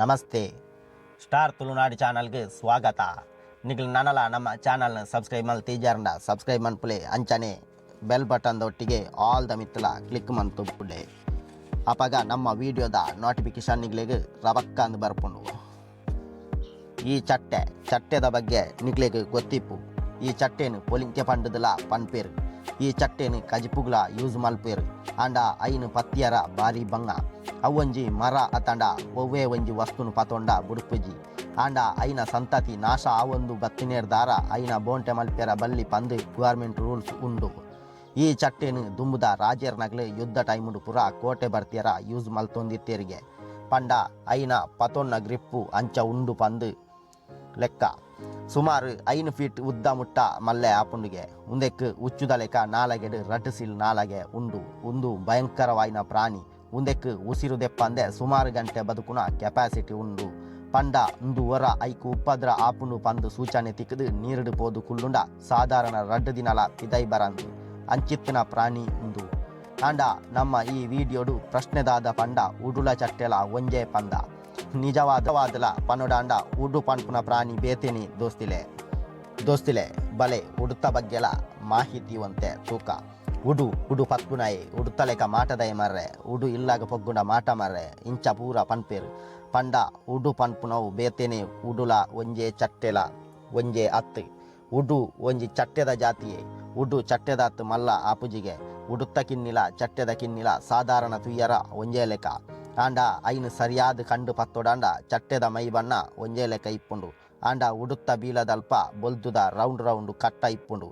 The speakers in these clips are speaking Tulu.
ನಮಸ್ತೆ, ಸ್ಟಾರ್ ತುಳುನಾಡು ಚಾನಲ್ಗೆ ಸ್ವಾಗತ. ನಿಗ್ಲು ನನಲ ನಮ್ಮ ಚಾನಲ್ನ ಸಬ್ಸ್ಕ್ರೈಬ್ ಮಲ್ತಿಜಾರ್ಂಡ ಸಬ್ಸ್ಕ್ರೈಬ್ ಮನ್ಪುಲೆ. ಅಂಚನೆ ಬೆಲ್ ಬಟನ್ ದೊಟ್ಟಿಗೆ ಆಲ್ the ಮಿತ್ತಲ ಕ್ಲಿಕ್ ಮಂತುಪ್ಪುಲೆ. ಅಪಗ ನಮ್ಮ ವಿಡಿಯೋದ ನೋಟಿಫಿಕೇಶನ್ ನಿಗ್ಲೆಗ್ ರಬಕ್ಕಂದು ಬರ್ಪುಂಡು. ಈ ಚಟ್ಟೆ, ಚಟ್ಟೆದ ಬಗ್ಗೆ ನಿಗ್ಲೆಗ್ ಗೊತ್ತಿಪ್ಪು. ಈ ಚಟ್ಟೆನು ಪೊಲಿಂಕೆ ಪಂಡದಲ ಪನ್ಪೇರು. ಈ ಚಟ್ಟೆನು ಕಜಿಪುಗ್ಲ ಯೂಸ್ ಮಲ್ಪೇರು. ಆಂಡ ಐನು ಪತ್ತಿಯರ ಬಾರಿ ಬಂಗ. ಅವೊಂಜಿ ಮರ ಅತಂಡ ಒವ್ವೇ ಒಂಜಿ ವಸ್ತುನು ಪತೊಂಡ ಬುಡುಪುಜಿ. ಆಂಡ ಐನ ಸಂತತಿ ನಾಶ ಆವೊಂದು ಬತ್ತಿನೇರ್ದಾರ ಐನ ಬೋಂಟೆ ಮಲ್ಪೆರ ಬಲ್ಲಿ ಪಂದ್ ಗವರ್ಮೆಂಟ್ ರೂಲ್ಸ್ ಉಂಡು. ಈ ಚಟ್ಟೆನು ದುಂಬುದ ರಾಜೆರ್ನಗ್ಲು ಯುದ್ಧ ಟೈಮುಡು ಪುರ ಕೋಟೆ ಬರ್ತಿಯರ ಯೂಸ್ ಮಲ್ತೊಂದಿತ್ತೆರಿಗೆ. ಪಂಡ ಐನ ಪತೊನ್ನ ಗ್ರಿಪ್ಪು ಅಂಚ ಉಂಡು ಪಂದ್ ಲೆಕ್ಕ. ಸುಮಾರು 5 ಫೀಟ್ ಉದ್ದ ಮುಟ್ಟ ಮಲ್ಲೆ ಆಪುಂಡುಗೆ. ಉಂದೆಕ್ ಉಚ್ಚುದಲೆಕ ನಾಲಗೆಡ್ ರಡ್ಡ್ ಸಿಲ್ ನಾಲಗೆ ಉಂಡು. ಉಂದು ಭಯಂಕರವಾಯಿನ ಪ್ರಾಣಿ. ಉಂದೆಕ್ ಉಸಿರು ದೆಪ್ಪಂದೆ ಸುಮಾರು ಗಂಟೆ ಬದುಕುನ ಕೆಪಾಸಿಟಿ ಉಂಡು. ಪಂಡ ಉಂದು ಒರ ಐಕ್ ಉಪದ್ರ ಆಪುಂಡು ಪಂದ್ ಸೂಚನೆ ತಿಕ್ಕುದು ನೀರುಡು ಪೋದು ಕುಲ್ಲುಂಡ ಸಾಧಾರಣ 2 ದಿನಲ ಪಿದೈ ಬರಂದು. ಅಂಚಿತ್ತಿನ ಪ್ರಾಣಿ ಉಂದು. ಆಂಡ ನಮ್ಮ ಈ ವಿಡಿಯೋಡು ಪ್ರಶ್ನೆದಾದ ಪಂಡ ಉಡುಲ ಚಟ್ಟೆಲ ಒಂಜೇ ಪಂದ. ನಿಜವಾದವಾದಲ ಪನೊಡಾಂಡ ಉಡು ಪನ್ಪುನ ಪ್ರಾಣಿ ಬೇತೇನಿ ದೋಸ್ತಿಲೆ. ದೋಸ್ತಿಲೆ, ಬಲೆ ಉಡುತ್ತ ಬಗ್ಗೆಲ ಮಾಹಿತಿ ಒಂತೆ ತೂಕ. ಉಡು ಉಡು ಪತ್ಪುನಾಯಿ, ಉಡುತ್ತಲೆಕ ಮಾಟದಯ ಮರ್ರೆ, ಉಡು ಇಲ್ಲಾಗ ಪೊಗ್ಗುಂಡ ಮಾಟ ಮರ್ರೆ, ಇಂಚ ಪೂರ ಪನ್ಪೇರು. ಪಂಡ ಉಡು ಪನ್ಪುನವು ಬೇತೇನೆ, ಉಡುಲ ಒಂಜೆ ಚಟ್ಟೆಲ ಒಂಜೆ ಅತ್ತು. ಉಡು ಒಂಜಿ ಚಟ್ಟೆದ ಜಾತಿಯೇ. ಉಡು ಚಟ್ಟೆದಾತ್ ಮಲ್ಲ ಆಪುಜಿಗೆ. ಉಡುತ್ತ ಕಿನ್ನಿಲ ಚಟ್ಟೆದ ಕಿನ್ನಿಲ ಸಾಧಾರಣ ತುಯ್ಯರ ಒಂಜೇ ಲೆಕ್ಕ. ಆಂಡ ಐನು ಸರಿಯಾದ ಕಂಡು ಪತ್ತೊಡಾಂಡ ಚಟ್ಟೆದ ಮೈ ಬಣ್ಣ ಒಂಜೇ ಲೆಕ್ಕ ಇಪ್ಪುಂಡು. ಆಂಡ ಉಡುತ್ತ ಬೀಲದಲ್ಪ ಬೊಲ್ದುದ ರೌಂಡ್ ರೌಂಡ್ ಕಟ್ಟ ಇಪ್ಪುಂಡು.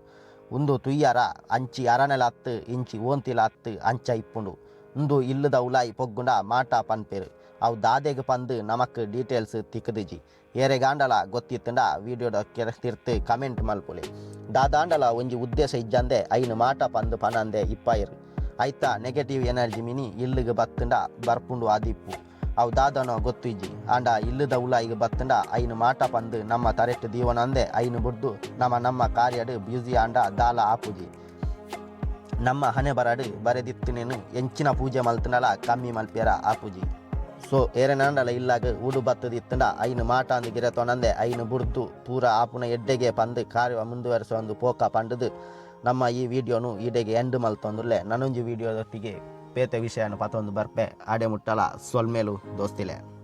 ಉಂದು ತುಯ್ಯರ ಅಂಚಿ ಅರನೆಲ ಅತ್ತು, ಇಂಚಿ ಓಂತಿಲ ಅತ್ತು, ಅಂಚ ಇಪ್ಪುಂಡು. ಉಂದು ಇಲ್ಲದ ಉಲಾಯಿ ಪೊಗ್ಗುಂಡ ಮಾಟ ಪನ್ಪೇರು. ಅವು ದಾದೆಗ್ ಪಂದು ನಮಕ್ ಡೀಟೇಲ್ಸ್ ತಿಕ್ಕುದಿಜಿ. ಏರೆಗಾಂಡಲ ಗೊತ್ತಿತ್ತುಂಡ ವಿಡಿಯೋದ ಕೆರ ತಿರ್ತು ಕಮೆಂಟ್ ಮಲ್ಪುಲೆ. ದಾದಾಂಡಲ ಒಂಜಿ ಉದ್ದೇಶ ಇಜ್ಜಂದೆ ಐನು ಮಾಟ ಪಂದು ಪನಂದೆ ಇಪ್ಪಾಯಿರು. ಐತ ನೆಗೆಟಿವ್ ಎನರ್ಜಿ ಮಿನಿ ಇಲ್ಲುಗ್ ಬತ್ತುಂಡ ಬರ್ಪುಂಡು ಆದಿಪ್ಪು. ಅವು ದಾದನೋ ಗೊತ್ತಿಜ್ಜಿ. ಆಂಡ ಇಲ್ಲದ ಉಲಾಯಿಗ್ ಬತ್ತುಂಡ ಐನು ಮಾಟ ಪಂದು ನಮ್ಮ ತರೆಟ್ ದೀವನಂದೆ ಐನು ಬುಡ್ದು ನಮ ನಮ್ಮ ಕಾರ್ಯಡ್ ಬ್ಯುಸಿ ಆಂಡ ದಾಲ ಆಪುಜಿ. ನಮ್ಮ ಹಣೆ ಬರಡು ಬರೆದಿತ್ತಿನೇನು ಎಂಚಿನ ಪೂಜೆ ಮಲ್ತುಂಡಲ ಕಮ್ಮಿ ಮಲ್ಪಿಯರ ಆಪುಜಿ. ಸೊ ಏರೆನಾಂಡಲ ಇಲ್ಲಾಗ ಉಡು ಬತ್ತದಿತ್ತುಂಡ ಐನು ಮಾಟ ಅಂದು ಗಿರತೊನಂದೆ ಐನು ಬುಡ್ದು ಪೂರ ಆಪುನ ಎಡ್ಡೆಗೆ ಪಂದು ಕಾರ್ಯ ಮುಂದುವರಿಸೊಂದು ಪೋಕ ಪಂಡುದು ನಮ್ಮ ಈ ವಿಡಿಯೋನು ಈಡೆಗೆ ಎಂಡ್ ಮಲ್ತೊಂದುಲ್ಲೆ. ನನೊಂಜಿ ವಿಡಿಯೋದೊಟ್ಟಿಗೆ ಪೇತೆ ವಿಷಯನ ಪತೊಂದು ಬರ್ಪೆ. ಆಡೆ ಮುಟ್ಟಲ ಸೊಲ್ಮೇಲು ದೋಸ್ತಿಲೆ.